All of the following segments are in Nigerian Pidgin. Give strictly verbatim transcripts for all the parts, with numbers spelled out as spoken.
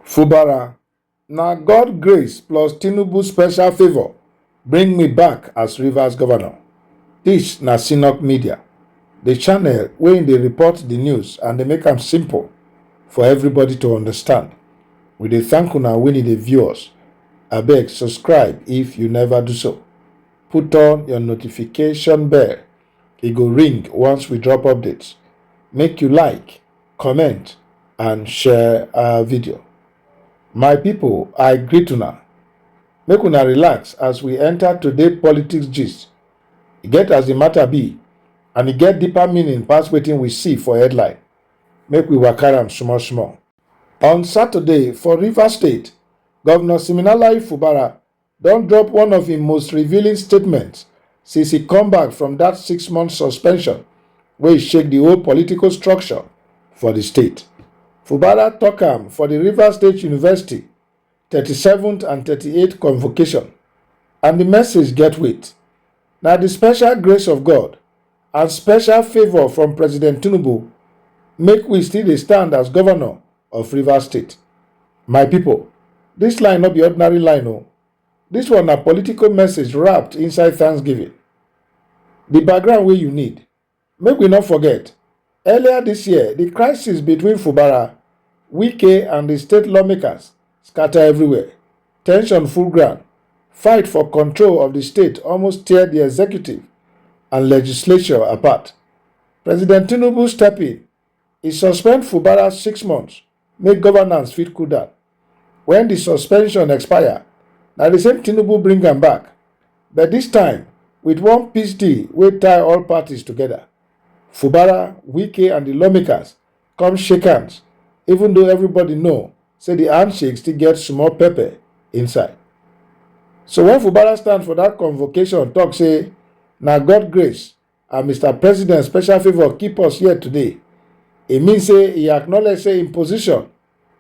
Fubara, na God grace plus Tinubu special favour bring me back as Rivers governor. Dis na Synok Media, the channel wey dey report the news and dey make am simple for everybody to understand. We dey thank una wey dey view us. Abeg subscribe if you never do so. Put on your notification bell. E go ring once we drop updates. Make you like, comment and share our video. My people, I greet una. Make una relax as we enter today politics gist. E get as the matter be, and e get deeper meaning pass wetin we see for headline. Make we waka am small small. On Saturday for Rivers State, Governor Siminalayi Fubara don drop one of im most revealing statements since e come back from that six-month suspension wey shake the whole political structure for the state. Fubara talk am for the Rivers State University thirty-seventh and thirty-eighth convocation, and the message get weight. Na the special grace of God and special favour from President Tinubu make we still dey stand as governor of Rivers State. My people, this line no be ordinary line o. This one na political message wrapped inside thanksgiving. The background wey you need. Make we no forget, earlier this year, the crisis between Fubara, Wike and the state lawmakers scatter everywhere. Tension full ground. Fight for control of the state almost tear the executive and legislature apart. President Tinubu step in. E suspend Fubara six months, make governance fit cool down. When the suspension expire, na the same Tinubu bring am back, but this time with one peace deal wey tie all parties together. Fubara, Wike and the lawmakers come shake hands, even though everybody know say the handshake still get small pepper inside. So when Fubara stand for that convocation talk say na God grace and Mister President special favour keep us here today, e mean say e acknowledge say im position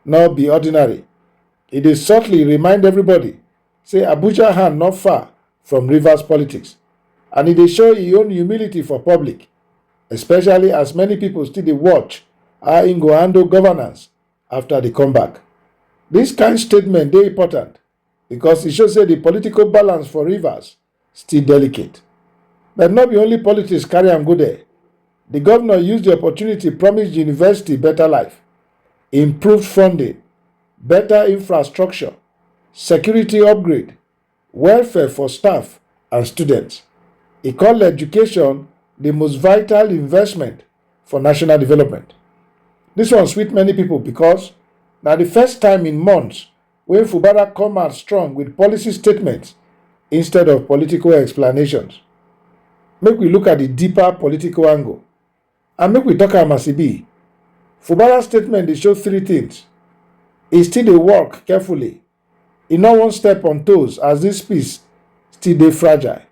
no be ordinary. E dey subtly remind everybody say Abuja hand no far from Rivers politics, and e dey show im own humility for public, especially as many people still dey watch how im go handle governance after the comeback. This kind statement dey important because e show say the political balance for Rivers still delicate. But no be only politics carry am go there. The governor use the opportunity promise the university better life, improved funding, better infrastructure, security upgrade, welfare for staff and students. E call education the most vital investment for national development. This one sweet many people because na the first time in months wey Fubara come out strong with policy statements instead of political explanations. Make we look at the deeper political angle, and make we talk am as e be. Fubara statement dey show three things. E still dey work carefully. E no wan step on toes as this peace still dey fragile.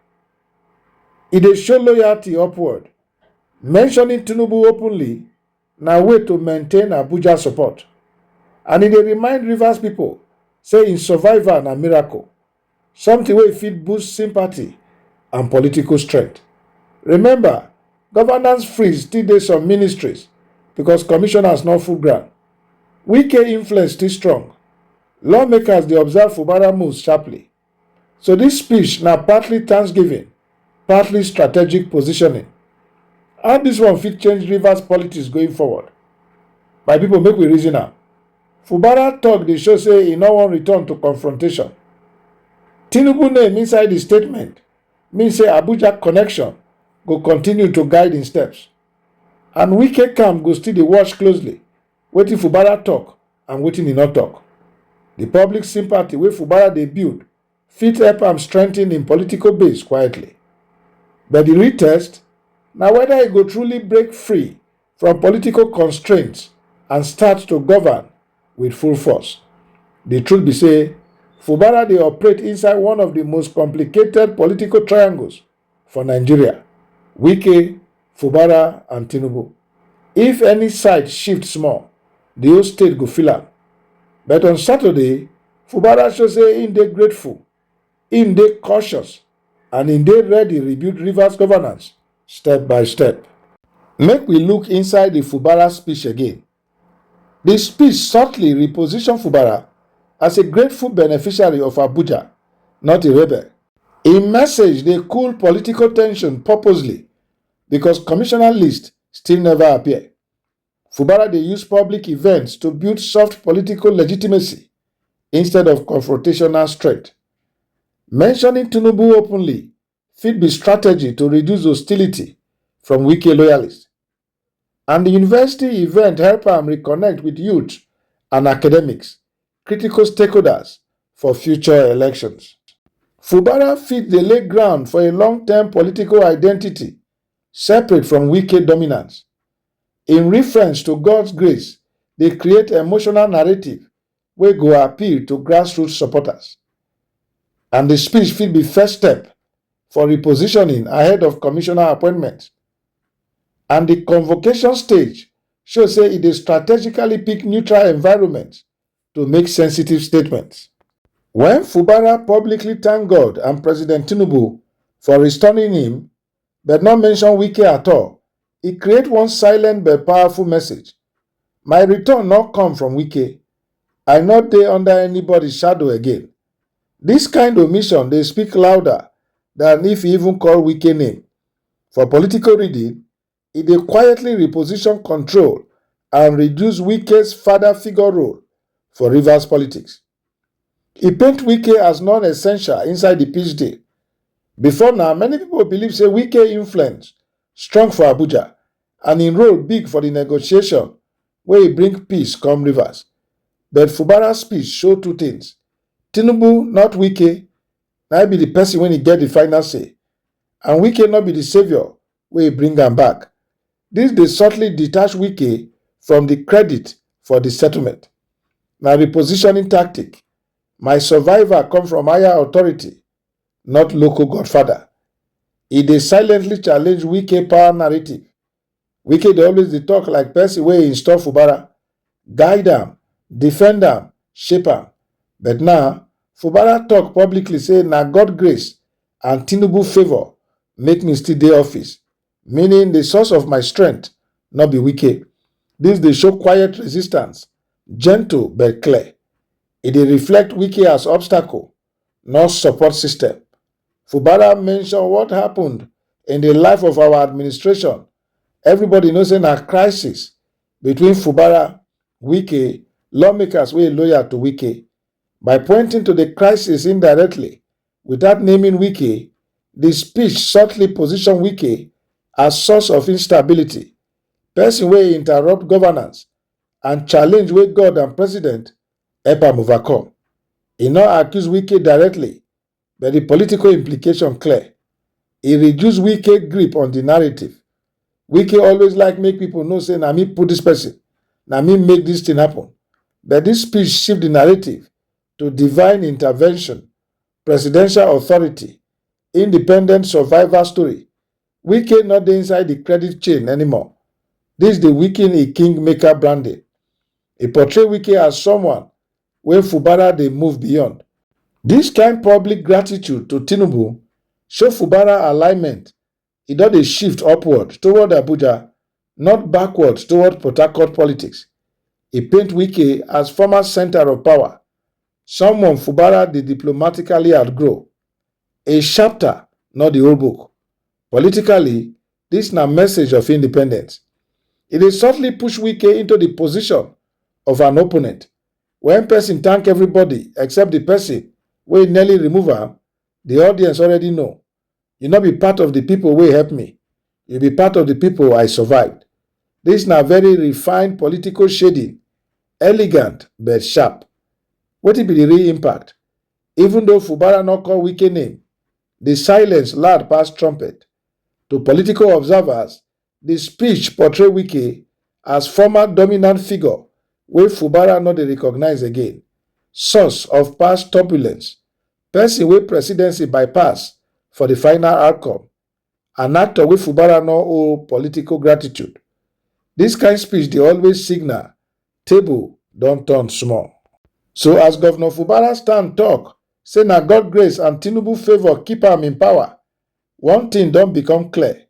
E dey show loyalty upward. Mentioning Tinubu openly na way to maintain Abuja support, and e dey remind Rivers people say im survival na miracle, something wey fit boost sympathy and political strength. Remember, governance freeze still dey some ministries because commissioners no full ground. Wike influence still strong. Lawmakers dey observe Fubara moves sharply. So this speech na partly thanksgiving, partly strategic positioning. How this one fit change Rivers politics going forward? My people, make we reason am. Fubara talk dey show say e no wan return to confrontation. Tinubu name inside the statement mean say Abuja connection go continue to guide im steps. And Wike camp go still dey watch closely wetin Fubara talk and wetin e no talk. The public sympathy wey Fubara dey build fit help am strengthen im political base quietly. But the real test na whether e go truly break free from political constraints and start to govern with full force. The truth be say, Fubara dey operate inside one of the most complicated political triangles for Nigeria: Wike, Fubara and Tinubu. If any side shift small, the whole state go feel am. But on Saturday, Fubara show say im dey grateful, im dey cautious, and im dey ready rebuild Rivers governance step by step. Make we look inside the Fubara speech again. The speech subtly repositioned Fubara as a grateful beneficiary of Abuja, not a rebel. Im message dey cool political tension purposely because commissioner list still never appear. Fubara dey use public events to build soft political legitimacy instead of confrontational strength. Mentioning Tinubu openly fit be strategy to reduce hostility from Wike loyalists. And the university event help am reconnect with youth and academics, critical stakeholders for future elections. Fubara fit dey lay ground for a long-term political identity separate from Wike dominance. In reference to God's grace, dey create emotional narrative wey go appeal to grassroots supporters. And the speech fit be first step for repositioning ahead of commissioner appointment. And the convocation stage show say e dey strategically pick neutral environment to make sensitive statements. When Fubara publicly thank God and President Tinubu for restoring him, but not mention Wike at all, e create one silent but powerful message. My return not come from Wike. I not dey under anybody's shadow again. This kind of mission dey speak louder than if e even call Wike name. For political reading, e dey quietly reposition control and reduce Wike's father figure role for Rivers politics. E paint Wike as non-essential inside the pitch day. Before now, many people believe say Wike influence strong for Abuja and im role big for the negotiation wey e bring peace come Rivers. But Fubara's speech show two things. Tinubu, not Wike, na be the person when he get the final say. And Wike not be the savior wey bring am back. This dey subtly detach Wike from the credit for the settlement. Na repositioning tactic. My survivor come from higher authority, not local godfather. E dey silently challenge Wike power narrative. Wike dey always dey talk like person wey install Fubara, guide am, defend am, shape am. But now, Fubara talk publicly say na God grace and Tinubu favour make me still dey office, meaning the source of my strength no be Wike. This dey show quiet resistance, gentle but clear. E dey reflect Wike as obstacle, not support system. Fubara mention what happened in the life of our administration. Everybody knows in a crisis between Fubara, Wike, lawmakers wey loyal to Wike. By pointing to the crisis indirectly, without naming Wike, the speech subtly position Wike as source of instability, person wey interrupt governance and challenge wey God and president help am overcome. E no accuse Wike directly, but the political implication clear. E reduce Wike grip on the narrative. Wike always like make people know say na me put this person, na me make this thing happen. But this speech shift the narrative to divine intervention, presidential authority, independent survivor story. Wike not dey inside the credit chain anymore. This dey weaken a kingmaker branding. E portray Wike as someone wey Fubara dey move beyond. This kind public gratitude to Tinubu show Fubara alignment. E don dey shift upward toward Abuja, not backward toward Port Harcourt politics. E paint Wike as former center of power, someone Fubara dey diplomatically outgrow. A chapter, not the whole book. Politically, this na message of independence. E dey subtly push Wike into the position of an opponent. When person thank everybody except the person wey nearly remove am, the audience already know. You no be part of the people wey help me. You be part of the people I survived. This na very refined political shading, elegant but sharp. Wetin be the real impact? Even though Fubara no call Wike name, the silence loud pass trumpet. To political observers, the speech portray Wike as former dominant figure wey Fubara no dey recognize again, source of past turbulence, person wey presidency bypass for the final outcome, an actor wey Fubara no owe political gratitude. This kind speech dey always signal table don turn small. So as Governor Fubara stand talk say na God grace and Tinubu favour keep am in power, one thing don become clear.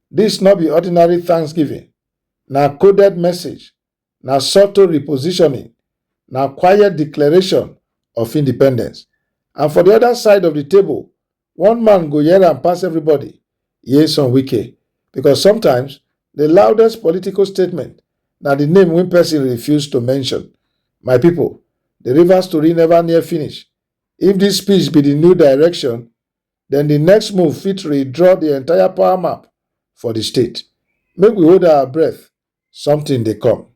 This no be ordinary thanksgiving. Na coded message. na subtle repositioning, na quiet declaration of independence. And for the other side of the table, one man go hear am pass everybody, Nyesom Wike, because sometimes the loudest political statement na the name wey person refuse to mention. My people, the Rivers story never near finish. If this speech be the new direction, then the next move fit redraw the entire power map for the state. Make we hold our breath, something dey come.